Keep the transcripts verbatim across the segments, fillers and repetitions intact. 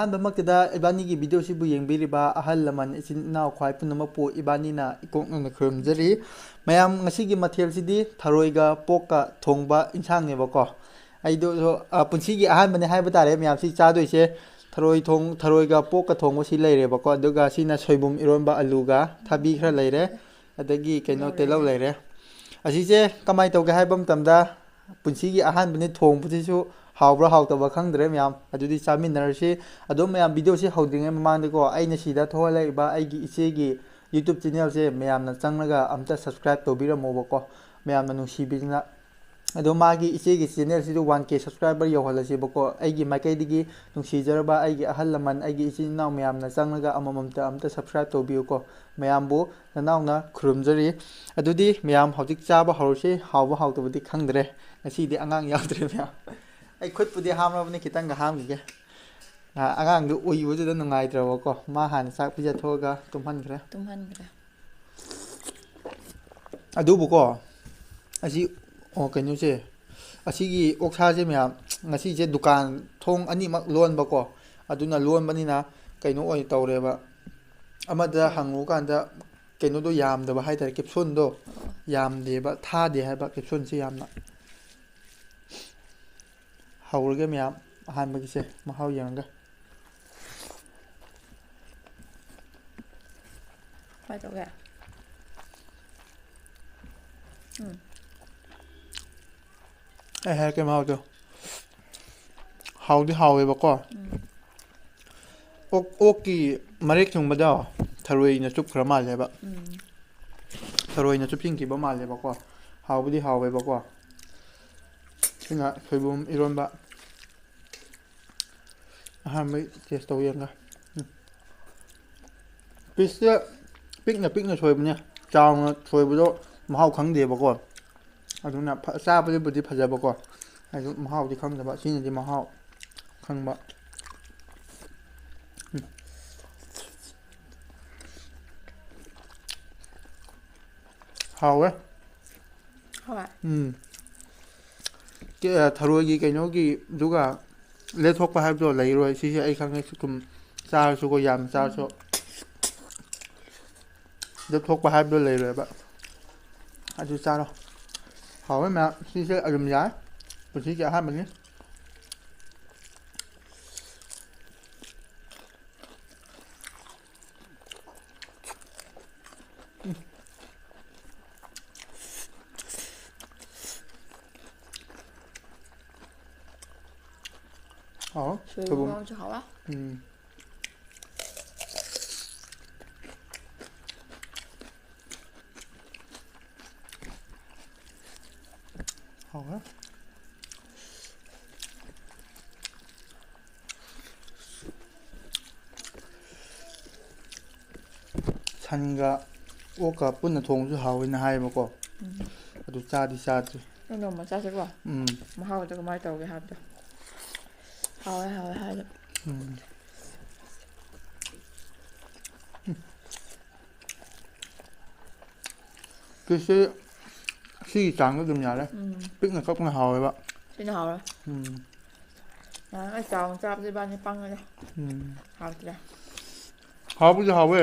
ꯑꯍꯥꯟꯕꯃꯛꯇꯗ ꯏꯕꯥꯅꯤꯒꯤ ꯚꯤꯗꯤꯑꯣꯁꯤꯕꯨ ꯌꯦꯡꯕꯤꯔꯤꯕ ꯑꯍꯜ ꯂꯃꯟ, ꯏꯆꯤꯟ ꯏꯅꯥꯎ, ꯈ꯭ꯋꯥꯏ ꯄꯨꯝꯅꯃꯛꯄꯨ ꯏꯕꯥꯅꯤꯅ ꯏꯀꯣꯛ ꯅꯧꯅ ꯈꯨꯔꯨꯝꯖꯔꯤ꯫ ꯃꯌꯥꯝ, ꯉꯁꯤꯒꯤ ꯃꯊꯦꯜꯁꯤꯗꯤ ꯊꯔꯣꯏꯒ ꯄꯣꯛꯀ ꯊꯣꯡꯕ ꯏꯟꯁꯥꯡꯅꯦꯕꯀꯣ꯫ ꯑꯩꯗꯣ, ꯑ, ꯄꯨꯟꯁꯤꯒꯤ ꯑꯍꯥꯟꯕꯅꯦ ꯍꯥꯏꯕ ꯇꯥꯔꯦ ꯃꯌꯥꯝꯁꯤ ꯆꯥꯗꯣꯏꯁꯦ꯫ ꯊꯔꯣꯏ ꯊꯣꯡ-, ꯊꯔꯣꯏꯒ ꯄꯣꯛꯀ ꯊꯣꯡꯕꯁꯤ ꯂꯩꯔꯦꯕꯀꯣ꯫ ꯑꯗꯨꯒ ꯁꯤꯅ ꯁꯣꯏꯕꯨꯝ ꯏꯔꯣꯟꯕ, ꯑꯂꯨꯒ ꯊꯕꯤ ꯈꯔ ꯂꯩꯔꯦ꯫ ꯑꯗꯒꯤ ꯀꯩꯅꯣ, ꯇꯤꯜꯍꯧ ꯂꯩꯔꯦ꯫ ꯑꯁꯤꯁꯦ ꯀꯃꯥꯏꯅ ꯇꯧꯒꯦ ꯍꯥꯏꯕ ꯃꯇꯝꯗ, ꯄꯨꯟꯁꯤꯒꯤ ꯑꯍꯥꯟꯕꯅꯤ ꯊꯣꯡꯕꯁꯤꯁꯨ ꯍꯥꯎꯕ꯭ꯔꯥ ꯍꯥꯎꯇꯕ ꯈꯪꯗ꯭ꯔꯦ ꯃꯌꯥꯝ꯫ ꯑꯗꯨꯗꯤ ꯆꯥꯃꯤꯟꯅꯔꯁꯤ꯫ ꯑꯗꯣ ꯃꯌꯥꯝ, ꯚꯤꯗꯤꯑꯣꯁꯤ ꯍꯧꯗ꯭ꯔꯤꯉꯩ ꯃꯃꯥꯡꯗꯀꯣ, ꯑꯩꯅ ꯁꯤꯗ ꯊꯣꯛꯍꯜꯂꯛꯏꯕ ꯑꯩꯒꯤ ꯏꯆꯦꯒꯤ YouTube ꯆꯦꯅꯦꯜꯁꯦ ꯃꯌꯥꯝꯅ ꯆꯪꯂꯒ ꯑꯝꯇ subscribe ꯇꯧꯕꯤꯔꯝꯃꯣꯕꯀꯣ, ꯃꯌꯥꯝꯅ ꯅꯨꯡꯁꯤꯕꯤꯗꯨꯅ꯫ ꯑꯗꯣ ꯃꯥꯒꯤ, ꯏꯆꯦꯒꯤ ꯆꯦꯅꯦꯜꯁꯤꯁꯨ one K subscriber ꯌꯧꯍꯜꯂꯁꯦꯕꯀꯣ꯫ ꯑꯩꯒꯤ ꯃꯥꯏꯀꯩꯗꯒꯤ ꯅꯨꯡꯁꯤꯖꯔꯕ ꯑꯩꯒꯤ ꯑꯍꯜ ꯂꯃꯟ, ꯑꯩꯒꯤ ꯏꯆꯤꯟ ꯏꯅꯥꯎ ꯃꯌꯥꯝꯅ ꯆꯪꯂꯒ ꯑꯃꯃꯝꯇ ꯑꯝꯇ subscribe ꯇꯧꯕꯤꯌꯨꯀꯣ꯫ ꯃꯌꯥꯝꯕꯨ ꯅꯅꯥꯎꯅ ꯈꯨꯔꯨꯝꯖꯔꯤ꯫ ꯑꯗꯨꯗꯤ ꯃꯌꯥꯝ, ꯍꯧꯖꯤꯛ ꯆꯥꯕ ꯍꯧꯔꯁꯤ꯫ ꯍꯥꯎꯕ ꯍꯥꯎꯇꯕꯗꯤ ꯈꯪꯗ꯭ꯔꯦ꯫ ꯉꯁꯤꯗꯤ ꯑꯉꯥꯡ ꯌꯥꯎꯗ꯭ꯔꯦ ꯃꯌꯥꯝ꯫ ꯑꯩ ꯈꯨꯠꯄꯨꯗꯤ ꯍꯥꯝꯂꯕꯅꯤ, ꯈꯤꯇꯪꯒ ꯍꯥꯝꯈꯤꯒꯦ꯫ ꯑ, ꯑꯉꯥꯡꯗꯨ ꯎꯏꯕꯗꯨꯗ ꯅꯨꯡꯉꯥꯏꯇ꯭ꯔꯕꯀꯣ, ꯃꯥ ꯍꯥꯟꯅ ꯆꯥꯛ ꯄꯤꯖꯊꯣꯛꯑꯒ ꯇꯨꯝꯍꯟꯈ꯭ꯔꯦ꯫ ꯇꯨꯝꯍꯟꯈ꯭ꯔꯦ꯫ ꯑꯗꯨꯕꯨꯀꯣ, ꯑꯁꯤ, ꯑꯣ, ꯀꯩꯅꯣꯁꯦ, ꯑꯁꯤꯒꯤ ꯑꯣꯛꯁꯥꯁꯦ ꯃꯌꯥꯝ, ꯉꯁꯤꯁꯦ ꯗꯨꯀꯥꯟ ꯊꯣꯡ ꯑꯅꯤꯃꯛ ꯂꯣꯟꯕꯀꯣ, ꯑꯗꯨꯅ ꯂꯣꯟꯕꯅꯤꯅ ꯀꯩꯅꯣ ꯑꯣꯏꯅ ꯇꯧꯔꯦꯕ꯫ ꯑꯃꯗ ꯍꯪꯉꯨꯀꯥꯟꯗ ꯀꯩꯅꯣꯗꯣ ꯌꯥꯝꯗꯕ ꯍꯥꯏꯇꯥꯔꯦ, ꯀꯦꯞꯁꯨꯟꯗꯣ ꯌꯥꯝꯗꯦꯕ, ꯊꯥꯗꯦ ꯍꯥꯏꯕ ꯀꯦꯞꯁꯨꯟꯁꯦ ꯌꯥꯝꯅ꯫ ꯍꯧꯔꯒꯦ ꯃꯌꯥꯝ, ꯑꯍꯥꯟꯕꯒꯤꯁꯦ ꯃꯍꯥꯎ ꯌꯦꯡꯉꯒ꯫ ꯀꯃꯥꯏ ꯇꯧꯒꯦ? ꯎꯝ꯫ ꯑꯩ ꯍꯥꯏꯔꯛꯀꯦ ꯃꯍꯥꯎꯗꯣ꯫ ꯍꯥꯎꯗꯤ ꯍꯥꯎꯋꯦꯕꯀꯣ꯫ ꯎꯝ꯫ ꯑꯣꯛ, ꯑꯣꯛꯀꯤ ꯃꯔꯦꯛ ꯊꯨꯡꯕꯗꯣ ꯊꯔꯣꯏꯅ ꯆꯨꯞꯈ꯭ꯔ ꯃꯥꯜꯂꯦꯕ꯫ ꯎꯝ꯫ ꯊꯔꯣꯏꯅ ꯆꯨꯞꯁꯤꯟꯈꯤꯕ ꯃꯥꯜꯂꯦꯕꯀꯣ꯫ ꯍꯥꯎꯕꯨꯗꯤ ꯍꯥꯎꯋꯦꯕꯀꯣ꯫ ꯁꯤꯅ ꯁꯣꯏꯕꯨꯝ ꯏꯔꯣꯟꯕ꯫ ꯑꯍꯥꯟꯕꯩ ꯇꯦꯁ ꯇꯧ ꯌꯦꯡꯒꯦ꯫ ꯎꯝ꯫ ꯄꯤꯁꯁꯦ ꯄꯤꯛꯅ ꯄꯤꯛꯅ ꯁꯣꯏꯕꯅꯦ, ꯆꯥꯎꯅ ꯁꯣꯏꯕꯗꯣ ꯃꯍꯥꯎ ꯈꯪꯗꯦꯕꯀꯣ꯫ ꯑꯗꯨꯅ ꯐ-, ꯆꯥꯕꯗꯕꯨꯗꯤ ꯐꯖꯕꯀꯣ, ꯑꯗꯨ ꯃꯍꯥꯎꯗꯤ ꯈꯪꯗꯕ, ꯁꯤꯅꯗꯤ ꯃꯍꯥꯎ ꯈꯪꯕ꯫ ꯎꯝ꯫ ꯍꯥꯎꯋꯦ꯫ ꯍꯣꯏ꯫ ꯎꯝ꯫ ꯀꯦ-, ꯊꯔꯣꯏꯒꯤ ꯀꯩꯅꯣꯒꯤꯗꯨꯒ ꯂꯦꯊꯣꯛꯄ ꯍꯥꯏꯕꯗꯣ ꯂꯩꯔꯣꯏ꯫ ꯁꯤꯁꯦ ꯑꯩ ꯈꯪꯉꯦ꯫ ꯁꯤ ꯊꯨꯝ ꯆꯥꯔꯁꯨꯀꯣ, ꯌꯥꯝ ꯆꯥꯔꯁꯨ ꯂꯦꯊꯣꯛꯄ ꯍꯥꯏꯕꯗꯣ ꯂꯩꯔꯣꯏꯕ꯫ ꯑꯗꯨ ꯆꯥꯔꯣ꯫ ꯍꯥꯎꯋꯦ ꯃꯌꯥꯝ꯫ ꯁꯤꯁꯦ ꯑꯗꯨꯝ ꯌꯥꯏ꯫ ꯄꯨꯟꯁꯤꯒꯤ ꯑꯍꯥꯟꯕꯅꯤ꯫ ꯍꯥꯎ꯫ ꯁꯣꯏꯕꯨꯝ ꯁꯣꯏꯕꯨꯝ꯫ ꯉꯧꯔꯁꯨ ꯍꯥꯎꯋꯦ꯫ ꯎꯝ꯫ ꯍꯥꯎꯋꯦ꯫ ꯁꯟꯒ ꯑꯣꯛꯀ ꯄꯨꯟꯅ ꯊꯣꯡꯕꯁꯨ ꯍꯥꯎꯋꯦꯅ ꯍꯥꯏꯌꯦꯕꯀꯣ꯫ ꯎꯝ꯫ ꯑꯗꯨ ꯆꯥꯗꯤ ꯆꯥꯗ꯭ꯔꯤ꯫ ꯅꯪ ꯅꯣꯡꯃ ꯆꯥꯁꯤꯀꯣ꯫ ꯎꯝ꯫ ꯃꯍꯥꯎꯗꯣ ꯀꯃꯥꯏꯅ ꯇꯧꯒꯦ ꯍꯥꯏꯕꯗꯣ꯫ ꯍꯥꯎꯋꯦ, ꯍꯥꯎꯋꯦ ꯍꯥꯏꯗꯣ꯫ ꯎꯝ꯫ ꯄꯤꯁꯁꯦ ꯁꯤꯒꯤ ꯆꯥꯡꯗ ꯑꯗꯨꯝ ꯌꯥꯔꯦ꯫ ꯎꯝ꯫ ꯄꯤꯛꯅ ꯀꯛꯄꯅ ꯍꯥꯎꯋꯦꯕ꯫ ꯁꯤꯅ ꯍꯥꯎꯔꯦ꯫ ꯎꯝ꯫ ꯅꯍꯥꯟ ꯑꯩ ꯆꯥꯎꯅ ꯆꯥꯕꯗꯤ ꯏꯕꯥꯅꯤ ꯄꯪꯉꯦꯗ꯫ ꯎꯝ꯫ ꯍꯥꯎꯇ꯭ꯔꯦ꯫ ꯍꯥꯎꯕꯨꯗꯤ ꯍꯥꯎꯋꯦ꯫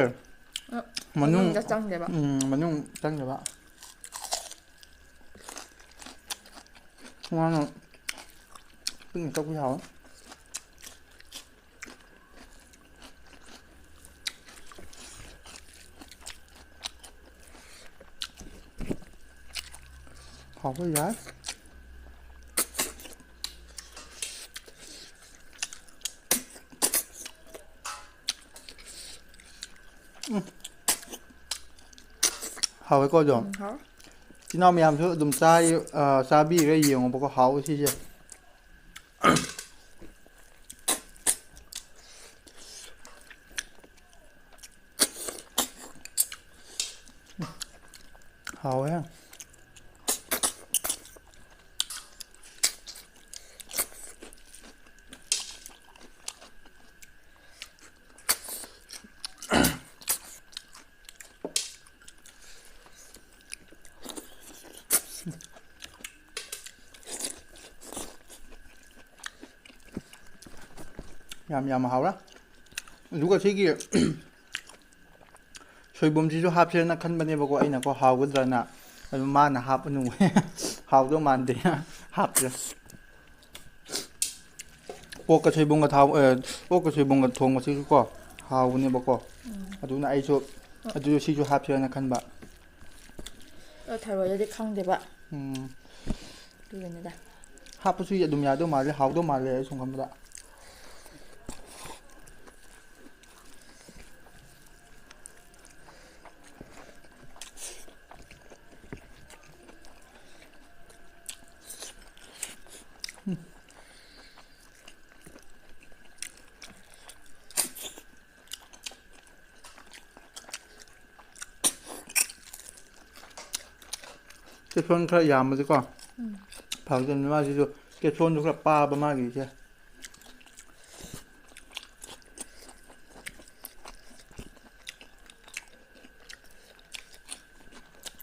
ꯑ, ꯃꯅꯨꯡ, ꯃꯅꯨꯡꯗ ꯆꯪꯗꯦꯕ꯫ ꯎꯝ, ꯃꯅꯨꯡ ꯆꯪꯗꯕ꯫ ꯃꯥꯅ ꯄꯤꯛꯅ ꯀꯛꯄꯁꯨ ꯍꯥꯎꯋꯦ꯫ ꯍꯥꯎꯕ ꯌꯥꯏ꯫ ꯎꯝ꯫ ꯍꯥꯎꯋꯦꯀꯣ ꯑꯗꯨꯝ? ꯎꯝ, ꯍꯥꯎꯋꯦ꯫ ꯏꯆꯤꯟ ꯏꯅꯥꯎ ꯃꯌꯥꯝꯁꯨ ꯑꯗꯨꯝ ꯆꯥꯔꯤ-, ꯑ, ꯆꯥꯕꯤꯔꯒ ꯌꯦꯡꯉꯣꯕꯀꯣ, ꯍꯥꯎꯋꯦ ꯁꯤꯁꯦ꯫ ꯍꯥꯎꯋꯦ꯫ ꯌꯥꯝ ꯌꯥꯝ ꯍꯥꯎꯔꯦ꯫ ꯑꯗꯨꯒ ꯁꯤꯒꯤ ꯁꯣꯏꯕꯨꯝꯁꯤꯁꯨ ꯍꯥꯞꯁꯦꯅ ꯈꯟꯕꯅꯦꯕꯀꯣ ꯑꯩꯅꯀꯣ, ꯍꯥꯎꯒꯗ꯭ꯔꯅ꯫ ꯑꯗꯨ ꯃꯥꯅ ꯍꯥꯞꯄꯅꯨ, ꯍꯥꯎꯗꯧ ꯃꯥꯟꯗꯦ, ꯍꯥꯞꯇ꯭ꯔꯦ꯫ ꯑꯣꯛꯀ ꯁꯣꯏꯕꯨꯝꯒ ꯊꯥꯎ-, ꯑ, ꯑꯣꯛꯀ ꯁꯣꯏꯕꯨꯝꯒ ꯊꯣꯡꯕꯁꯤꯁꯨ ꯀꯣ ꯍꯥꯎꯕꯅꯦꯕꯀꯣ꯫ ꯎꯝ꯫ ꯑꯗꯨꯅ ꯑꯩꯁꯨ ꯑꯗꯨ ꯁꯤꯁꯨ ꯍꯥꯞꯁꯤꯔꯅ ꯈꯟꯕ꯫ ꯑ, ꯊꯔꯣꯏꯗꯗꯤ ꯈꯪꯗꯦꯕ꯫ ꯎꯝ꯫ ꯑꯗꯨꯒꯤꯅꯤꯗ꯫ ꯍꯥꯞꯄꯁꯨ ꯑꯗꯨꯝ ꯌꯥꯗꯧ ꯃꯥꯜꯂꯦ, ꯍꯥꯎꯗꯧ ꯃꯥꯜꯂꯦ ꯑꯩ ꯁꯨꯝ ꯈꯟꯕꯗ꯫ ꯀꯦꯞꯁꯣꯟ ꯈꯔ ꯌꯥꯝꯕꯁꯤꯀꯣ꯫ ꯎꯝ꯫ ꯐꯒꯗꯕꯅꯤ꯫ ꯃꯥꯁꯤꯁꯨ ꯀꯦꯞꯁꯣꯟꯁꯨ ꯈꯔ ꯄꯥꯕ ꯃꯥꯒꯤꯁꯦ꯫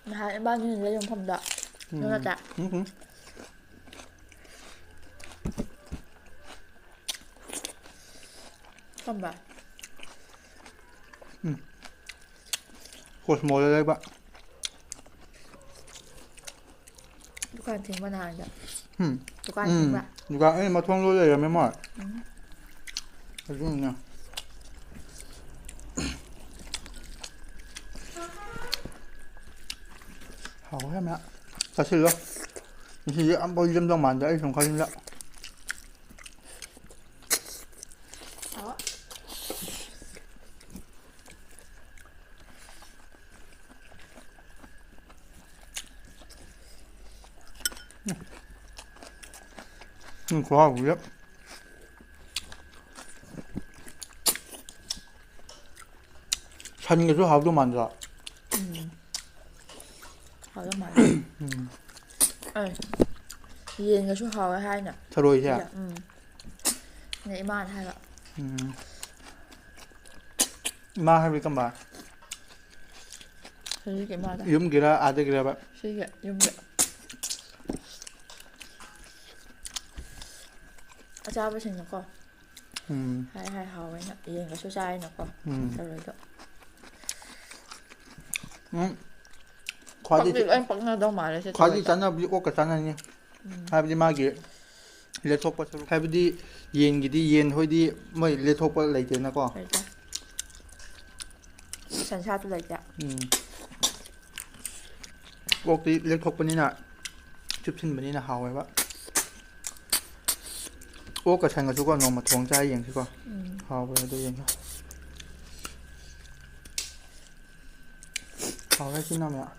ꯅꯍꯥꯟ ꯏꯕꯥꯅꯤꯅ ꯂꯩꯕ ꯃꯐꯝꯗ꯫ ꯎꯝ꯫ ꯅꯪ ꯅꯠꯇ꯭ꯔꯥ? ꯎꯝ, ꯎꯝ꯫ ꯈꯪꯕ꯭ꯔꯥ? ꯎꯝ꯫ ꯀꯣꯁꯃꯣꯗ ꯂꯩꯕ꯫ ꯗꯨꯀꯥꯟ ꯊꯤꯡꯕ ꯅꯍꯥꯟꯗ꯫ ꯎꯝ꯫ ꯗꯨꯀꯥꯟ ꯎꯝ꯫ ꯊꯤꯡꯕ꯫ ꯗꯨꯀꯥꯟ ꯑꯩ ꯃꯊꯣꯡꯗꯣ ꯂꯩꯔꯝꯃꯦ ꯃꯣꯏ꯫ ꯎꯝ꯫ ꯑꯗꯨꯅ꯫ ꯍꯥꯎꯋꯦ ꯃꯌꯥꯝ꯫ ꯆꯥꯁꯤꯜꯂꯣ꯫ ꯉꯁꯤꯗꯤ ꯑꯝꯐꯥꯎ ꯂꯦꯝꯗꯧ ꯃꯥꯟꯗꯦ ꯑꯩ ꯁꯨꯝ ꯈꯟꯕꯗ꯫ ꯍꯥꯎꯋꯦ꯫ ꯎꯝ, ꯈꯨꯍꯥꯎꯁꯤꯗꯤ꯫ ꯁꯟꯒꯁꯨ ꯍꯥꯎꯗꯧ ꯃꯥꯟꯗ꯭ꯔꯣ? ꯎꯝ꯫ ꯍꯥꯎꯗꯧ ꯃꯥꯜꯂꯦ꯫ ꯎꯝ꯫ ꯑꯦ, ꯌꯦꯟꯒꯁꯨ ꯍꯥꯎꯋꯦ ꯍꯥꯏꯅ꯫ ꯊꯔꯣꯏꯁꯦ? ꯁꯤꯗ, ꯎꯝ꯫ ꯑꯗ ꯏꯃꯥꯅ ꯍꯥꯏꯕ꯫ ꯎꯝ꯫ ꯏꯃꯥ ꯍꯥꯏꯕꯗꯤ ꯀꯝꯕ? ꯍꯧꯖꯤꯛꯀꯤ ꯏꯃꯥꯗꯣ꯫ ꯌꯨꯝꯒꯤꯔ ꯑꯥꯗꯒꯤꯔꯕ? ꯁꯤꯒꯤ ꯌꯨꯝꯒꯤ꯫ ꯑꯆꯥꯕꯁꯤꯡꯅꯀꯣ꯫ ꯎꯝ꯫ ꯍꯥꯏ ꯍꯥꯏ ꯍꯥꯎꯋꯦꯅ ꯌꯦꯟꯒꯁꯨ ꯆꯥꯏꯅꯀꯣ꯫ ꯎꯝ꯫ ꯊꯔꯣꯏꯗꯣ꯫ ꯎꯝ꯫ ꯈ꯭ꯋꯥꯏꯗꯒꯤ ꯄꯛꯇꯤ ꯂꯣꯏ ꯄꯛꯅꯗꯧ ꯃꯥꯜꯂꯦ ꯁꯤ ꯈ꯭ꯋꯥꯏꯗꯒꯤ ꯊꯔꯣꯏꯗꯣ꯫ ꯆꯥꯟꯅꯕꯗꯤ ꯑꯣꯛꯀ ꯆꯥꯟꯅꯅꯤ꯫ ꯎꯝ꯫ ꯍꯥꯏꯕꯗꯤ ꯃꯥꯒꯤ ꯂꯦꯊꯣꯛꯄ ꯁꯔꯨꯛ꯫ ꯍꯥꯏꯕꯗꯤ ꯌꯦꯟꯒꯤꯗꯤ, ꯌꯦꯟ ꯍꯣꯏꯗꯤ ꯃꯣꯏ ꯂꯦꯊꯣꯛꯄ ꯂꯩꯇꯦꯅꯀꯣ꯫ ꯂꯩꯇꯦ꯫ ꯁꯟꯁꯥꯁꯨ ꯂꯩꯇꯦ꯫ ꯎꯝ꯫ ꯑꯣꯛꯇꯤ ꯂꯦꯛꯊꯣꯛꯄꯅꯤꯅ, ꯆꯨꯞꯁꯤꯟꯕꯅꯤꯅ ꯍꯥꯎꯋꯦꯕ꯫ ꯑꯣꯛꯀ ꯁꯟꯒꯁꯨꯀꯣ ꯅꯣꯡꯃ ꯊꯣꯡ ꯆꯥ ꯌꯦꯡꯁꯤꯀꯣ꯫ ꯎꯝ꯫ ꯍꯥꯎꯕ꯭ꯔꯥ ꯑꯗꯨ ꯌꯦꯡꯁꯤ꯫ ꯍꯥꯎꯔꯦ ꯁꯤꯅ ꯑꯃꯨꯛ꯫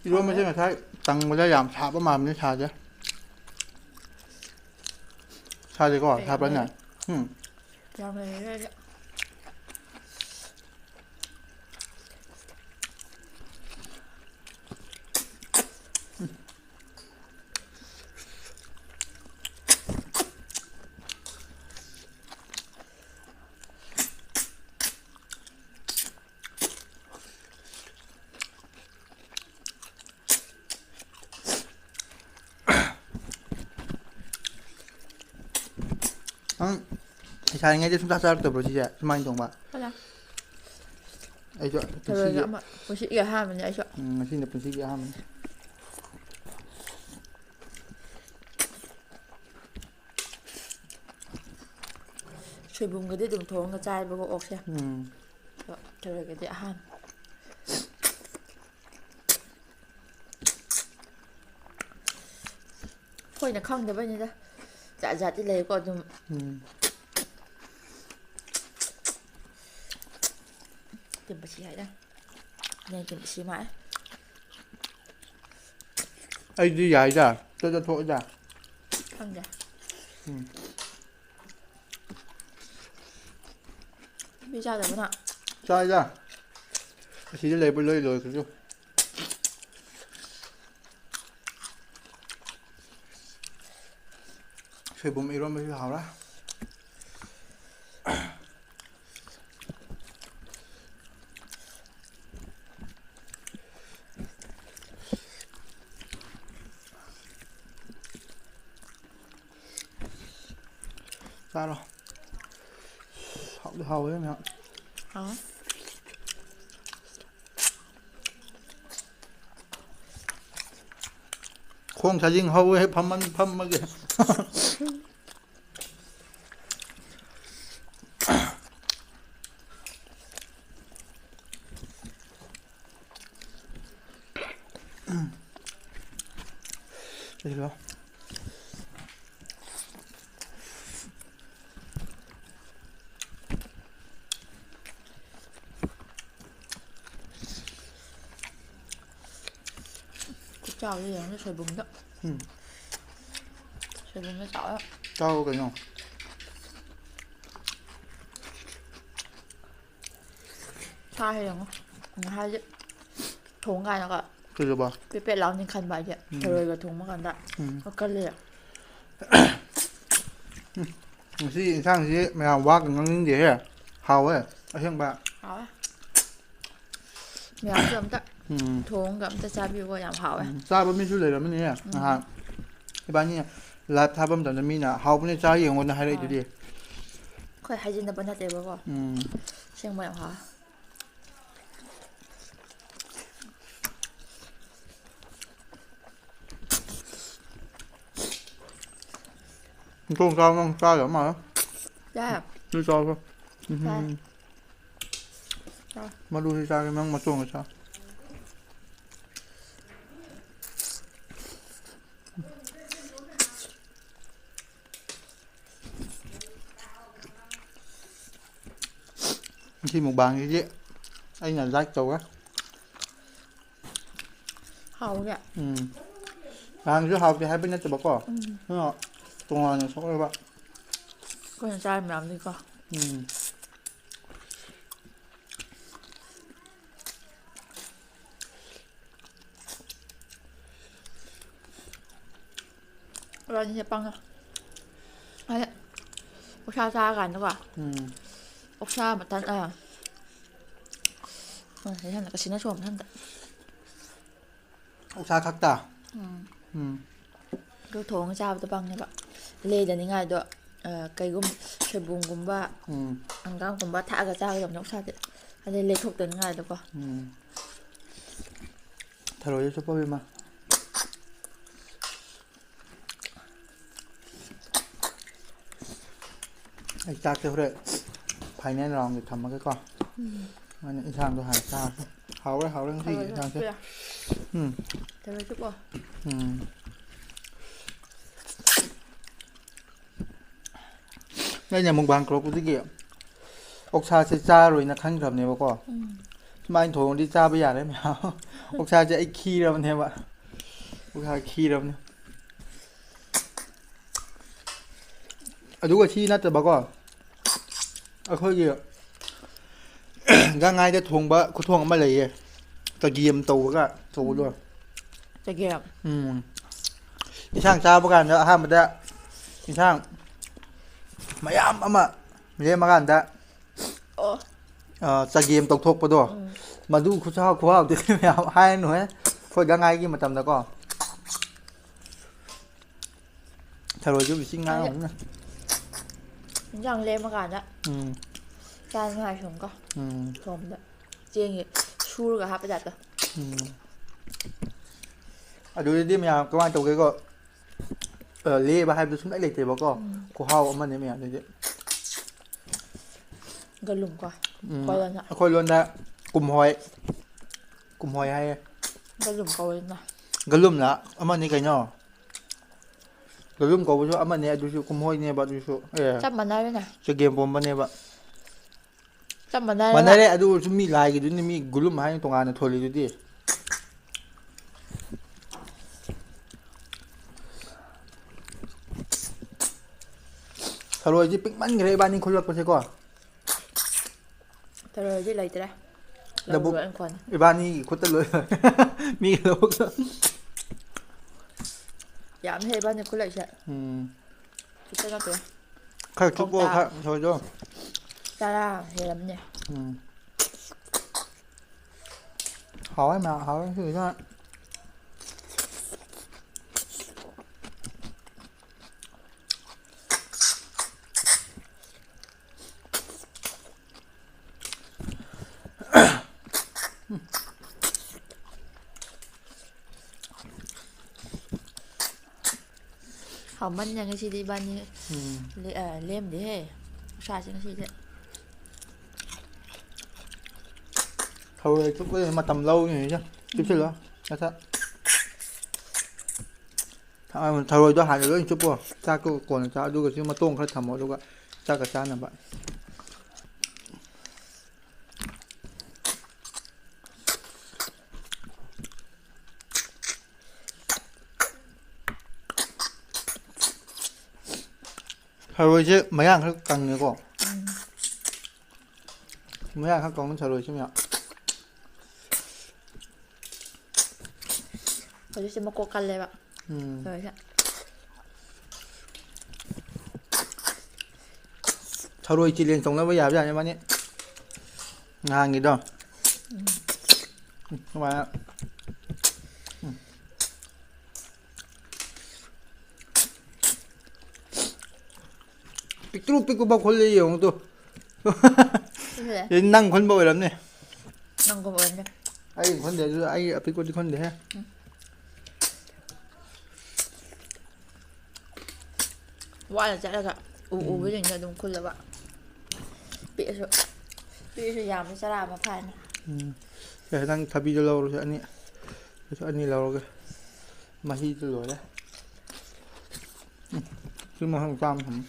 ꯏꯔꯣꯟꯕꯁꯦ ꯉꯁꯥꯏ ꯇꯪꯕꯗ ꯌꯥꯝ ꯁꯥꯕ ꯃꯥꯟꯕꯅꯤ, ꯁꯥꯗꯦ꯫ ꯁꯥꯗꯦꯀꯣ? ꯀꯌꯥꯝ ꯁꯥꯕ꯭ꯔꯥꯅꯦ? ꯂꯩ? ꯎꯝ꯫ ꯌꯥꯝ ꯂꯩꯔꯦ ꯑꯩꯗꯤ꯫ ꯅꯪ ꯂꯩꯁꯥꯔꯤꯉꯩꯗ ꯁꯨꯡꯆꯥ ꯆꯥꯔꯛꯇꯕ꯭ꯔꯣ ꯁꯤꯁꯦ? ꯁꯨꯃꯥꯏꯅ ꯊꯣꯡꯕ? ꯀꯅꯥ? ꯑꯩꯁꯨ ꯊꯔꯣꯏꯒ ꯄꯨꯟꯁꯤꯒꯤ ꯑꯃ, ꯄꯨꯟꯁꯤꯒꯤ ꯑꯍꯥꯟꯕꯅꯦ ꯑꯩꯁꯨ꯫ ꯎꯝ, ꯉꯁꯤꯅ ꯄꯨꯟꯁꯤꯒꯤ ꯑꯍꯥꯟꯕꯅꯤ꯫ ꯁꯣꯏꯕꯨꯝꯒꯗꯤ ꯑꯗꯨꯝ ꯊꯣꯡꯉꯒ ꯆꯥꯏꯕꯀꯣ ꯑꯣꯛꯁꯦ꯫ ꯎꯝ꯫ ꯑꯗꯣ ꯊꯔꯣꯏꯒꯗꯤ ꯑꯍꯥꯟꯕ꯫ ꯑꯩꯈꯣꯏꯅ ꯈꯪꯗꯕꯩꯅꯤꯗ꯫ ꯖꯥꯠ ꯖꯥꯠꯇꯤ ꯂꯩꯀꯣ ꯑꯗꯨꯝ꯫ ꯎꯝ꯫ ꯇꯤꯝꯕꯁꯤ ꯍꯥꯏꯗ꯫ ꯅꯪ ꯇꯤꯝꯕꯁꯤ ꯃꯥꯏ꯫ ꯑꯩꯗꯤ ꯌꯥꯏꯗ꯫ ꯆꯠ ꯆꯠꯊꯣꯛꯏꯗ꯫ ꯈꯪꯗꯦ꯫ ꯎꯝ꯫ ꯅꯨꯄꯤ ꯆꯥꯗꯕꯅ꯫ ꯆꯥꯏꯗ꯫ ꯑꯁꯤꯗ ꯂꯩꯕ ꯂꯣꯏ ꯂꯣꯏꯈ꯭ꯔꯁꯨ꯫ ꯁꯣꯏꯕꯨꯝ ꯏꯔꯣꯟꯕꯁꯨ ꯍꯥꯎꯔꯦ꯫ ꯆꯥꯔꯣ꯫ ꯍꯥꯎꯗꯤ ꯍꯥꯎꯋꯦ ꯃꯌꯥꯝ꯫ ꯍꯥꯎ꯫ ꯈꯣꯡ ꯁꯥꯖꯤꯡ ꯍꯧꯋꯦ ꯐꯝꯃꯟ-, ꯐꯝꯃꯒꯦ꯫ ꯁꯤꯗ ꯂꯥꯎ꯫ ꯈꯨꯠꯆꯥꯎꯗꯤ ꯌꯦꯡꯉꯨꯅꯦ ꯁꯣꯏꯕꯨꯝꯗꯣ꯫ ꯎꯝ꯫ ꯁꯣꯏꯕꯨꯝꯗꯣ ꯆꯥꯎꯋꯦ꯫ ꯆꯥꯎ ꯀꯩꯅꯣ꯫ ꯁꯥꯁꯦ ꯌꯦꯡꯉꯣ꯫ ꯉꯁꯥꯏꯁꯦ ꯊꯣꯡ ꯀꯥꯟꯗꯒ ꯀꯩꯗꯧꯕ? ꯄꯦꯠ ꯄꯦꯠ ꯂꯥꯎꯅꯤ ꯈꯟꯕ ꯑꯩꯁꯦ꯫ ꯎꯝ꯫ ꯊꯔꯣꯏꯒ ꯊꯣꯡꯕ ꯀꯥꯟꯗ꯫ ꯎꯝ꯫ ꯀꯜꯂꯦ꯫ ꯎꯝ꯫ ꯉꯁꯤ ꯏꯟꯁꯥꯡꯁꯤ ꯃꯌꯥꯝ ꯋꯥꯒ ꯉꯥꯡꯅꯤꯡꯗꯦꯍꯦ꯫ ꯍꯥꯎꯋꯦ꯫ ꯑꯁꯦꯡꯕ꯫ ꯍꯥꯎꯋꯦ꯫ ꯃꯌꯥꯝꯁꯨ ꯑꯝꯇ ꯎꯝ꯫ ꯊꯣꯡꯒ ꯑꯝꯇ ꯆꯥꯕꯤꯌꯨꯀꯣ꯫ ꯌꯥꯝ ꯍꯥꯎꯋꯦ꯫ ꯎꯝ꯫ ꯆꯥꯕ ꯃꯤꯁꯨ ꯂꯩꯔꯝꯃꯅꯤꯍꯦ꯫ ꯎꯝ꯫ ꯅꯍꯥꯟ ꯏꯕꯥꯅꯤ live ꯊꯥꯕ ꯃꯇꯝꯗ ꯃꯤꯅ "ꯍꯥꯎꯕꯅꯦ, ꯆꯥ ꯌꯦꯡꯉꯣꯅ" ꯍꯥꯏꯔꯛꯏꯗꯨꯗꯤ꯫ ꯍꯣꯏ꯫ ꯑꯩꯈꯣꯏ ꯍꯥꯏꯖꯤꯟꯅꯕ ꯅꯠꯇꯦꯕꯀꯣ꯫ ꯎꯝ꯫ ꯑꯁꯦꯡꯕ ꯌꯥꯝ ꯍꯥꯎꯋꯦ꯫ ꯃꯇꯣꯡ ꯆꯥꯎ, ꯅꯪ ꯆꯥꯗꯕ ꯃꯥꯜꯂꯦ꯫ ꯌꯥꯏ꯫ ꯑꯗꯨ ꯆꯥꯎ꯫ ꯎꯝ꯫ ꯌꯥꯏ꯫ ꯆꯥꯎ꯫ ꯃꯔꯨꯁꯤ ꯆꯥꯒꯦ, ꯅꯪ ꯃꯇꯣꯡꯗꯣ ꯆꯥꯎ꯫ ꯉꯁꯤ mukbangꯁꯤꯗꯤ ꯑꯩꯅ like ꯇꯧꯋꯦ꯫ ꯍꯥꯎꯕꯅꯦ꯫ ꯎꯝ꯫ ꯅꯍꯥꯟꯁꯨ ꯍꯥꯎꯇꯦ ꯍꯥꯏꯕ ꯅꯠꯇꯕꯀꯣ꯫ ꯎꯝ꯫ ꯑꯗꯣ ꯇꯣꯉꯥꯟꯅ ꯊꯣꯛꯑꯦꯕ꯫ ꯑꯩꯈꯣꯏꯅ ꯆꯥꯔꯤ ꯃꯌꯥꯝꯗꯨꯒꯤꯀꯣ꯫ ꯎꯝ꯫ ꯏꯕꯥꯅꯤꯁꯦ ꯄꯪꯉꯦ꯫ ꯑꯗ ꯑꯣꯛꯁꯥ ꯆꯥꯔꯀꯥꯟꯗꯀꯣ꯫ ꯎꯝ꯫ ꯑꯣꯛꯁꯥ ꯃꯊꯟ ꯑꯥ꯫ ꯎꯝ, ꯁꯤ ꯍꯟꯗꯛ ꯑꯁꯤꯅ ꯁꯣꯝ ꯍꯟꯗꯛ꯫ ꯑꯣꯛꯁꯥ ꯈꯛꯇ? ꯎꯝ꯫ ꯎꯝ꯫ ꯑꯗꯨ ꯊꯣꯡꯉ ꯆꯥꯕꯗꯣ ꯄꯥꯝꯃꯦꯕ꯫ ꯂꯦꯗꯅꯤꯡꯉꯥꯏꯗꯣ, ꯑ, ꯀꯩꯒꯨꯝ-, ꯁꯣꯏꯕꯨꯝꯒꯨꯝꯕ, ꯎꯝ꯫ ꯍꯪꯒꯥꯝꯒꯨꯝꯕ ꯊꯥꯛꯑꯒ ꯆꯥꯒꯗꯕꯅꯦ ꯑꯣꯛꯁꯥꯗꯤ꯫ ꯑꯗꯩ ꯂꯦꯊꯣꯛꯇꯅꯤꯡꯉꯥꯏꯗꯣꯀꯣ꯫ ꯎꯝ꯫ ꯊꯔꯣꯏꯁꯦ ꯆꯨꯞꯄ ꯏꯃꯥ꯫ ꯑꯩ ꯆꯥꯛꯁꯦ ꯍꯣꯔꯦꯟ final roundꯒꯤ ꯊꯝꯃꯒꯦꯀꯣ꯫ ꯎꯝ꯫ ꯑꯗꯨꯅ ꯏꯟꯁꯥꯡꯗꯣ ꯍꯥꯟꯅ ꯆꯥꯔꯁꯦ꯫ ꯍꯥꯎꯔꯦ, ꯍꯥꯎꯔꯦ ꯉꯁꯤꯒꯤ ꯊꯔꯣꯏ ꯏꯟꯁꯥꯡꯁꯦ꯫ ꯆꯨꯞꯄ ꯌꯥꯏ꯫ ꯎꯝ꯫ ꯊꯔꯣꯏ ꯆꯨꯞꯄꯣ꯫ ꯎꯝ꯫ ꯑꯩꯅ mukbang ꯇꯧꯔꯛꯄꯗꯒꯤ ꯑꯣꯛꯁꯥꯁꯦ ꯆꯥꯔꯣꯏꯅ ꯈꯟꯈ꯭ꯔꯕꯅꯦꯕꯀꯣ꯫ ꯎꯝ꯫ ꯁꯨꯃꯥꯏꯅ ꯊꯣꯡꯉꯗꯤ ꯆꯥꯕ ꯌꯥꯔꯦ ꯃꯌꯥꯝ꯫ ꯑꯣꯛꯁꯥꯁꯦ ꯑꯩ ꯈꯤꯔꯕꯅꯦꯕ꯫ ꯑꯣꯛꯁꯥ ꯈꯤꯔꯕꯅꯦ꯫ ꯑꯗꯨꯒ ꯁꯤ ꯅꯠꯇꯕꯀꯣ, ꯑꯩꯈꯣꯏꯒꯤ ꯒꯥꯡꯉꯥꯏꯗ ꯊꯣꯡꯕ ꯈꯨꯊꯣꯡ ꯑꯃ ꯂꯩꯌꯦ, ꯆꯒꯦꯝ ꯇꯧꯕꯒ ꯇꯧꯕꯗꯣ꯫ ꯎꯝ꯫ ꯆꯒꯦꯝ꯫ ꯎꯝ꯫ ꯏꯟꯁꯥꯡ ꯆꯥꯕ ꯀꯥꯟꯗ ꯑꯍꯥꯟꯕꯗ ꯏꯟꯁꯥꯡ ꯃꯌꯥꯝ ꯑꯃ ꯂꯦꯝꯃꯀꯥꯟꯗ ꯑꯣ꯫ ꯑ, ꯆꯒꯦꯝ ꯇꯧꯊꯣꯛꯄꯗꯣ꯫ ꯎꯝ꯫ ꯃꯗꯨ ꯈꯨꯆꯥꯎ ꯈꯨꯍꯥꯎꯗꯨꯗꯤ ꯃꯌꯥꯝ ꯍꯥꯏꯔꯅꯨꯍꯦ꯫ ꯑꯩꯈꯣꯏ ꯒꯥꯡꯉꯥꯏꯒꯤ ꯃꯇꯝꯗꯀꯣ꯫ ꯊꯔꯣꯏꯁꯨ ꯃꯤꯆꯤꯡ ꯍꯥꯏꯗꯤ, ꯉꯥꯡꯉꯝꯅꯤꯅ꯫ ꯏꯟꯖꯥꯡ ꯂꯦꯝꯃꯀꯥꯟꯗ ꯎꯝ꯫ ꯆꯥꯅꯤꯡꯉꯥꯏ ꯁꯨꯝꯀꯣ꯫ ꯎꯝ꯫ ꯊꯣꯡꯕꯗ ꯆꯦꯡꯁꯦ ꯁꯨꯔꯒ ꯍꯥꯞꯄ ꯖꯥꯠꯇꯣ꯫ ꯎꯝ꯫ ꯑꯗꯨꯗꯗꯤ ꯃꯌꯥꯝ ꯀꯃꯥꯏꯅ ꯇꯧꯒꯦꯀꯣ? ꯑ, ꯂꯦꯕ ꯍꯥꯏꯕꯗꯨ ꯁꯨꯡꯂꯩ ꯂꯩꯇꯦꯕꯀꯣ꯫ ꯎꯝ꯫ ꯈꯨꯍꯥꯎ ꯑꯃꯅꯦ ꯃꯌꯥꯝꯗꯨꯗꯤ꯫ ꯒꯂꯨꯝ ꯀꯣ꯫ ꯎꯝ, ꯑꯩꯈꯣꯏ ꯂꯣꯟꯗ꯫ ꯑꯩꯈꯣꯏ ꯂꯣꯟꯗ ꯀꯨꯝꯍꯣꯏ, ꯀꯨꯝꯍꯣꯏ ꯍꯥꯏꯌꯦ꯫ ꯒꯂꯨꯝ ꯀꯧꯋꯦꯅ꯫ ꯒꯂꯨꯝꯅ ꯑꯃꯅꯤ ꯀꯩꯅꯣ꯫ ꯒꯂꯨꯝ ꯀꯧꯕꯁꯨ ꯑꯃꯅꯦ, ꯑꯗꯨꯁꯨ ꯀꯨꯝꯍꯣꯏꯅꯦꯕ, ꯑꯗꯨꯁꯨ꯫ ꯑꯦ, ꯆꯞ ꯃꯥꯟꯅꯔꯦꯅꯦ꯫ ꯆꯒꯦꯝ ꯄꯣꯝꯕꯅꯦꯕ꯫ ꯆꯞ ꯃꯥꯟꯅꯔꯦꯕ꯫ ꯃꯥꯟꯅꯔꯦ, ꯑꯗꯨ ꯑꯣꯏꯔꯁꯨ ꯃꯤ ꯂꯥꯏꯒꯤꯗꯨꯅꯤ, ꯃꯤ ꯒꯨꯂꯨꯝ ꯍꯥꯏꯅ ꯇꯣꯉꯥꯟꯅ ꯊꯣꯜꯂꯤꯗꯨꯗꯤ꯫ ꯊꯔꯣꯏꯁꯤ ꯄꯤꯛꯃꯟꯈ꯭ꯔꯦ ꯏꯕꯥꯅꯤ ꯈꯨꯜꯂꯛꯄꯁꯦꯀꯣ꯫ ꯊꯔꯣꯏꯗꯤ ꯂꯩꯇ꯭ꯔꯦ꯫ ꯂꯧꯕꯨꯛ ꯂꯧꯕꯨꯛ ꯂꯣꯏ ꯈꯣꯟ꯫ ꯏꯕꯥꯅꯤꯒꯤ ꯈꯨꯠꯇ ꯂꯣꯏ꯫ ꯃꯤꯒꯤ ꯂꯧꯕꯨꯛꯇ꯫ ꯌꯥꯝ ꯍꯦ ꯏꯕꯥꯅꯤ ꯈꯨꯜꯂꯛꯏꯁꯦ꯫ ꯎꯝ꯫ ꯈꯤꯇ ꯅꯠꯇꯦ꯫ ꯈꯔ ꯆꯨꯞꯄꯣ, ꯀꯧꯇꯥ꯫ ꯈꯔ ꯊꯔꯣꯏꯗꯣ꯫ ꯇꯔꯥ ꯍꯦꯜꯂꯝꯅꯦ꯫ ꯎꯝ꯫ ꯍꯥꯎꯋꯦ ꯃꯌꯥꯝ, ꯍꯥꯎꯋꯦ ꯁꯤꯁꯤꯅ꯫ ꯍꯥꯎꯃꯟꯅ ꯉꯁꯤꯗꯤ ꯏꯕꯥꯅꯤ ꯎꯝ꯫ ꯂꯦ-, ꯑ, ꯂꯦꯝꯗꯦꯍꯦ꯫ ꯏꯁꯥꯁꯦ ꯉꯁꯤꯗꯤ꯫ ꯊꯔꯣꯏ ꯆꯨꯞꯄꯗꯤ ꯃꯇꯝ ꯂꯧꯅꯤꯁꯦ꯫ ꯆꯨꯞꯁꯤꯜꯂꯣ꯫ ꯎꯝ꯫ ꯅꯁꯥ꯫ ꯊ-, ꯊꯔꯣꯏꯗꯣ ꯍꯥꯟꯅ ꯂꯣꯏ ꯆꯨꯞꯄꯣ꯫ ꯆꯥꯛꯇꯣ ꯀꯣꯟꯅ ꯆꯥ꯫ ꯑꯗꯨꯒ ꯁꯤ ꯃꯇꯣꯡ ꯈꯔ ꯊꯝꯃꯣ꯫ ꯑꯗꯨꯒ ꯆꯥꯛꯀ ꯆꯥꯅꯕ꯫ ꯊꯔꯣꯏꯁꯦ ꯃꯌꯥꯡ ꯈꯔ ꯀꯪꯉꯦꯀꯣ꯫ ꯎꯝ꯫ ꯃꯌꯥꯡ ꯈꯔ ꯀꯪꯉꯦ ꯊꯔꯣꯏꯁꯦ ꯃꯌꯥꯝ꯫ ꯍꯧꯖꯤꯛꯁꯦ ꯃꯀꯣꯛ ꯀꯜꯂꯦꯕ꯫ ꯎꯝ꯫ ꯊꯔꯣꯏꯁꯦ꯫ ꯊꯔꯣꯏ challenge ꯇꯧꯅꯕ ꯌꯥꯕꯖꯥꯠꯅꯤ ꯃꯥꯅꯤ꯫ ꯅꯍꯥꯟꯒꯤꯗꯣ꯫ ꯎꯝ꯫ ꯎꯝ, ꯁꯨꯃꯥꯏꯅ꯫ ꯎꯝ꯫ ꯄꯤꯛꯇ꯭ꯔꯨ ꯄꯤꯛꯄ ꯐꯥꯎ ꯈꯨꯜꯂꯦ ꯌꯦꯡꯉꯨ ꯇꯨ꯫ ꯁꯤꯁꯦ꯫ ꯁꯤ ꯅꯪ ꯈꯨꯟꯕ ꯑꯣꯏꯔꯝꯅꯤ꯫ ꯅꯪ ꯈꯨꯟꯕ ꯑꯣꯏꯔꯝꯅꯤ꯫ ꯑꯩ ꯈꯨꯟꯗꯦ, ꯑꯗꯨ ꯑꯩ ꯑꯄꯤꯛꯄꯗꯤ ꯈꯨꯟꯗꯦꯍꯦ꯫ ꯎꯝ꯫ ꯋꯥꯅ ꯆꯠꯂꯒ ꯎ ꯎꯝ꯫ ꯎꯕꯁꯤꯡꯗꯣ ꯑꯗꯨꯝ ꯈꯨꯜꯂꯕ꯫ ꯄꯤꯛꯑꯁꯨ, ꯄꯤꯛꯑꯁꯨ ꯌꯥꯝꯅ ꯆꯔꯥ ꯑꯃ ꯐꯥꯔꯅꯤ꯫ ꯎꯝ꯫ ꯁꯦ, ꯅꯪ ꯊꯕꯤꯗꯣ ꯂꯧꯔꯣꯁꯦ ꯑꯅꯤ꯫ ꯑꯩꯁꯨ ꯑꯅꯤ ꯂꯧꯔꯒꯦ꯫ ꯃꯍꯤꯗꯨ ꯂꯣꯏꯔꯦ꯫ ꯎꯝ꯫ ꯁꯤ ꯃꯊꯪ ꯆꯥꯝ ꯊꯝꯃꯨ꯫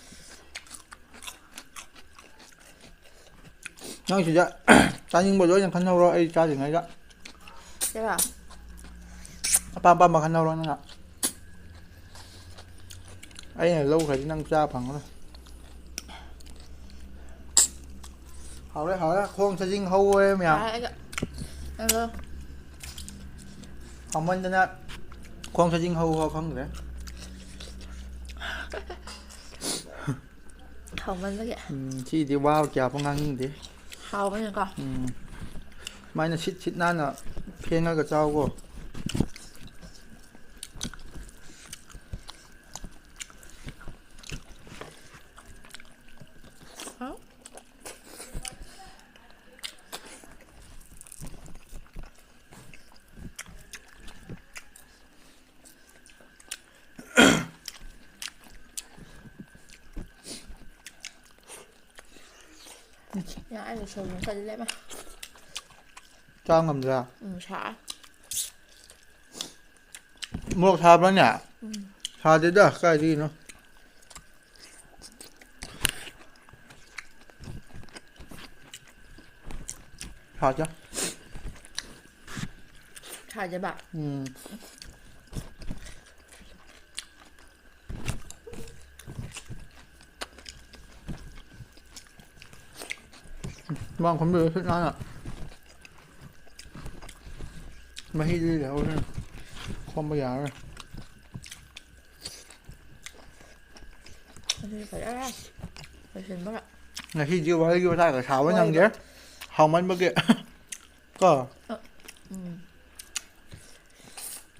ꯅꯪ ꯁꯤꯗ ꯆꯥꯅꯤꯡꯕ ꯂꯣꯏꯅ ꯈꯟꯍꯧꯔꯣ ꯑꯩ ꯆꯥꯗ꯭ꯔꯤꯉꯩꯗ꯫ ꯁꯤꯔꯣ? ꯑꯄꯥꯝ ꯑꯄꯥꯝꯕ ꯈꯟꯍꯧꯔꯣ ꯅꯪꯅ꯫ ꯑꯩꯅ ꯂꯧꯈ꯭ꯔꯗꯤ ꯅꯪ ꯆꯥ ꯐꯪꯉꯔꯣꯏ꯫ ꯍꯥꯎꯔꯦ, ꯍꯥꯎꯔꯦ꯫ ꯈꯣꯡ ꯁꯖꯤꯡ ꯍꯧꯔꯦ ꯃꯌꯥꯝ꯫ ꯌꯥꯔꯦ, ꯑꯩꯒ꯫ ꯅꯪꯗꯣ꯫ ꯍꯥꯎꯃꯟꯗꯅ ꯈꯣꯡ ꯁꯖꯤꯡ ꯍꯧ ꯍꯧ ꯈꯪꯗ꯭ꯔꯦ꯫ ꯍꯥꯎꯃꯟꯕꯒꯤ꯫ ꯎꯝ, ꯁꯤꯗꯤ ꯋꯥ ꯀꯌꯥ ꯄꯪ ꯉꯥꯡꯅꯤꯡꯗꯦ꯫ ꯍꯥꯎꯕꯅꯤꯀꯣ꯫ ꯎꯝ꯫ ꯁꯨꯃꯥꯏꯅ ꯁꯤꯠ ꯁꯤꯠ ꯅꯥꯟꯅ ꯐꯦꯡꯉꯒ ꯆꯥꯎꯀꯣ꯫ ꯍꯥꯎ꯫ ꯌꯥ, ꯑꯩꯅ ꯁꯣꯏꯕꯨꯝ ꯀꯜꯂꯦꯕ꯫ ꯆꯥ ꯉꯝꯗ꯭ꯔꯥ? ꯎꯝ, ꯁꯥꯏ꯫ ꯃꯣꯔꯣꯛ ꯁꯥꯕ꯭ꯔꯥꯅꯦ? ꯎꯝ꯫ ꯁꯥꯗꯦꯗ, ꯀꯥꯏꯗꯒꯤꯅꯣ? ꯁꯥꯗꯦ꯫ ꯁꯥꯗꯦꯕ? ꯎꯝ꯫ ꯁꯨꯃꯥꯡ ꯈꯣꯝꯕꯤꯔ ꯁꯤꯠ ꯅꯥꯟꯅ꯫ ꯃꯍꯤꯗꯨꯗꯤ ꯂꯩꯍꯧꯔꯦ꯫ ꯈꯣꯝꯕ ꯌꯥꯔꯔꯣꯏ꯫ ꯑꯗꯨꯗꯤ ꯐꯖꯔꯦ꯫ ꯂꯣꯏꯁꯤꯟꯕꯒ꯫ ꯉꯁꯤꯗꯤ ꯋꯥꯔꯤꯒꯤ ꯋꯥꯇꯥꯏꯒ ꯁꯥꯕ ꯋꯥꯔꯤꯒ꯫ ꯅꯪꯗꯦ꯫ ꯍꯥꯎꯃꯟꯕꯒꯤ꯫ ꯀꯣ? ꯑ, ꯎꯝ꯫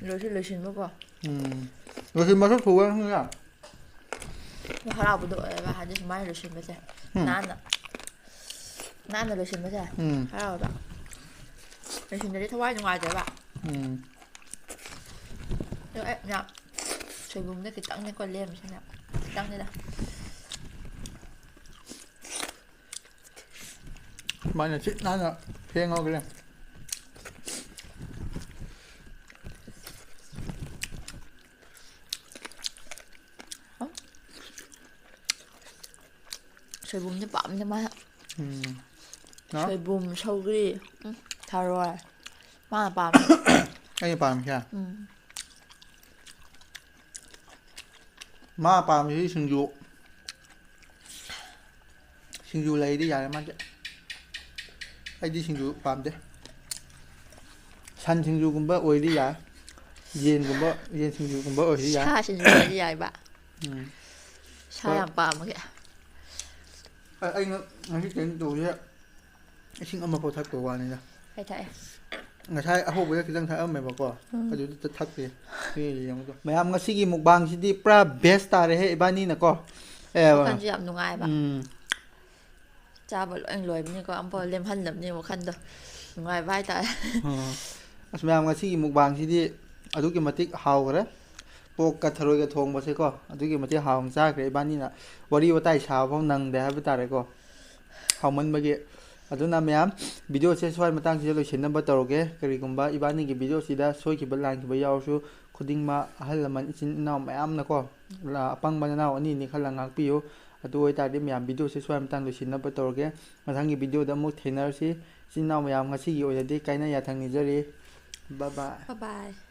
ꯂꯣꯏꯁꯨ ꯂꯣꯏꯁꯤꯟꯕꯀꯣ꯫ ꯎꯝ꯫ ꯂꯣꯏꯁꯤꯟꯕꯁꯨ ꯊꯨꯑꯦ ꯈꯪꯉꯤꯅ꯫ ꯑꯗꯣ ꯍꯔꯥꯎꯕꯗꯣ ꯑꯣꯏꯌꯦꯕ, ꯍꯥꯏꯗꯤ ꯁꯨꯃꯥꯏꯅ ꯂꯣꯏꯁꯤꯟꯕꯁꯦ꯫ ꯎꯝ꯫ ꯅꯥꯟꯅ, ꯅꯥꯟꯅ ꯂꯣꯏꯁꯤꯟꯕꯁꯦ ꯎꯝ꯫ ꯍꯔꯥꯎꯋꯦꯕ꯫ ꯂꯣꯏꯁꯤꯟꯗ꯭ꯔꯗꯤ ꯊꯋꯥꯏ ꯅꯨꯡꯉꯥꯏꯇꯦꯕ꯫ ꯎꯝ꯫ ꯑꯗꯣ ꯑꯩꯅ ꯁꯣꯏꯕꯨꯝꯗ ꯈꯤꯇꯪꯅꯦꯀꯣ ꯂꯦꯝꯃꯤꯁꯤꯅ꯫ ꯈꯤꯇꯪꯅꯤꯗ꯫ ꯁꯨꯃꯥꯏꯅ ꯁꯤꯠ ꯅꯥꯟꯅ ꯐꯦꯡꯉꯒꯅꯦ꯫ ꯁꯣꯏꯕꯨꯝꯗꯤ ꯄꯥꯝꯗꯦ ꯃꯥ꯫ ꯎꯝ꯫ ꯍꯥ? ꯁꯣꯏꯕꯨꯝ, ꯁꯧꯒ꯭ꯔꯤ, ꯎꯝ, ꯊꯔꯣꯏ꯫ ꯃꯥꯅ ꯄꯥꯝꯃꯦ꯫ ꯑꯩꯅ ꯄꯥꯝꯃꯤꯁꯦ? ꯎꯝ꯫ ꯃꯥ ꯄꯥꯝꯃꯤꯁꯤ ꯁꯤꯡꯖꯨ꯫ ꯁꯤꯡꯖꯨ ꯂꯩꯔꯗꯤ ꯌꯥꯔꯦ ꯃꯥꯗꯤ꯫ ꯑꯩꯗꯤ ꯁꯤꯡꯖꯨ ꯄꯥꯝꯗꯦ꯫ ꯁꯟ ꯁꯤꯡꯖꯨꯒꯨꯝꯕ ꯑꯣꯏꯔꯗꯤ ꯌꯥꯏ꯫ ꯌꯦꯟꯒꯨꯝꯕ, ꯌꯦꯟ ꯁꯤꯡꯖꯨꯒꯨꯝꯕ ꯑꯣꯏꯔꯗꯤ ꯌꯥꯏ꯫ ꯁꯥ ꯁꯤꯡꯖꯨ ꯑꯣꯏꯔꯗꯤ ꯌꯥꯏꯕ꯫ ꯎꯝ꯫ ꯁꯥ ꯍꯣꯏ꯫ ꯌꯥꯝ ꯄꯥꯝꯕꯒꯤ꯫ ꯑꯩꯅ ꯉꯁꯤ ꯀꯩꯅꯣ ꯇꯧꯕꯁꯦ, ꯏꯁꯤꯡ ꯑꯃꯐꯥꯎ ꯊꯛꯇꯕ ꯋꯥꯅꯤꯗ꯫ ꯑꯩ ꯊꯛꯑꯦ꯫ ꯉꯁꯥꯏ ꯑꯍꯧꯕꯗ ꯈꯤꯇꯪ ꯊꯛꯑꯝꯃꯦꯕꯀꯣ꯫ ꯑꯗꯨꯗꯤ ꯊꯛꯇꯦ꯫ ꯁꯤ ꯌꯦꯡꯉꯨꯗꯣ꯫ ꯃꯌꯥꯝ, ꯉꯁꯤꯒꯤ ꯃꯨꯛꯕꯥꯡꯁꯤꯗꯤ ꯄꯨꯔꯥ ꯕꯦꯁ ꯇꯥꯔꯦꯍꯦ ꯏꯕꯥꯅꯤꯅꯀꯣ꯫ ꯑꯦ, ꯋꯥꯈꯜꯁꯨ ꯌꯥꯝ ꯅꯨꯡꯉꯥꯏꯕ꯫ ꯎꯝ꯫ ꯆꯥꯕ ꯂꯣꯏ ꯂꯣꯏꯕꯅꯤꯀꯣ, ꯑꯝꯐꯥꯎ ꯂꯦꯝꯍꯟꯗꯕꯅꯤ ꯋꯥꯈꯜꯗꯣ꯫ ꯅꯨꯡꯉꯥꯏꯕ ꯍꯥꯏꯇꯥꯔꯦ꯫ ꯑꯣ꯫ ꯑꯁ, ꯃꯌꯥꯝ, ꯉꯁꯤꯒꯤ ꯃꯨꯛꯕꯥꯡꯁꯤꯗꯤ ꯑꯗꯨꯛꯀꯤ ꯃꯇꯤꯛ ꯍꯥꯎꯈ꯭ꯔꯦ꯫ ꯄꯣꯛꯀ ꯊꯔꯣꯏꯒ ꯊꯣꯡꯕꯁꯦꯀꯣ, ꯑꯗꯨꯛꯀꯤ ꯃꯇꯤꯛ ꯍꯥꯎꯅ ꯆꯥꯈ꯭ꯔꯦ꯫ ꯏꯕꯥꯅꯤꯅ ꯋꯥꯔꯤ ꯋꯥꯇꯥꯏ ꯁꯥꯕ ꯐꯥꯎ ꯅꯪꯗꯦ ꯍꯥꯏꯕ ꯇꯥꯔꯦꯀꯣ, ꯍꯥꯎꯃꯟꯕꯒꯤ꯫ ꯑꯗꯨꯅ ꯃꯌꯥꯝ, ꯚꯤꯗꯤꯑꯣꯁꯦ ꯁ꯭ꯋꯥꯏ ꯃꯇꯥꯡꯁꯤꯗ ꯂꯣꯏꯁꯤꯟꯅꯕ ꯇꯧꯔꯒꯦ꯫ ꯀꯔꯤꯒꯨꯝꯕ ꯏꯕꯥꯅꯤꯒꯤ ꯚꯤꯗꯤꯑꯣꯁꯤꯗ ꯁꯣꯏꯈꯤꯕ ꯂꯥꯟꯈꯤꯕ ꯌꯥꯎꯔꯁꯨ, ꯈꯨꯗꯤꯡꯃꯛ ꯑꯍꯜ ꯂꯃꯟ, ꯏꯆꯤꯟ ꯏꯅꯥꯎ ꯃꯌꯥꯝꯅꯀꯣ, ꯂ-, ꯑꯄꯪꯕ ꯅꯅꯥꯎ ꯑꯅꯤꯅꯤ ꯈꯜꯂ ꯉꯥꯛꯄꯤꯌꯨ꯫ ꯑꯗꯨ ꯑꯣꯏꯇꯥꯔꯗꯤ ꯃꯌꯥꯝ, ꯚꯤꯗꯤꯑꯣꯁꯦ ꯁ꯭ꯋꯥꯏ ꯃꯇꯥꯡ ꯂꯣꯏꯁꯤꯟꯅꯕ ꯇꯧꯔꯒꯦ꯫ ꯃꯊꯪꯒꯤ ꯚꯤꯗꯤꯑꯣꯗ ꯑꯃꯨꯛ ꯊꯦꯡꯅꯔꯁꯤ꯫ ꯏꯆꯤꯟ ꯏꯅꯥꯎ ꯃꯌꯥꯝ, ꯉꯁꯤꯒꯤ ꯑꯣꯏꯅꯗꯤ ꯀꯥꯏꯅ ꯌꯥꯊꯪ ꯅꯤꯖꯔꯤ꯫ Bye bye꯫ Bye bye꯫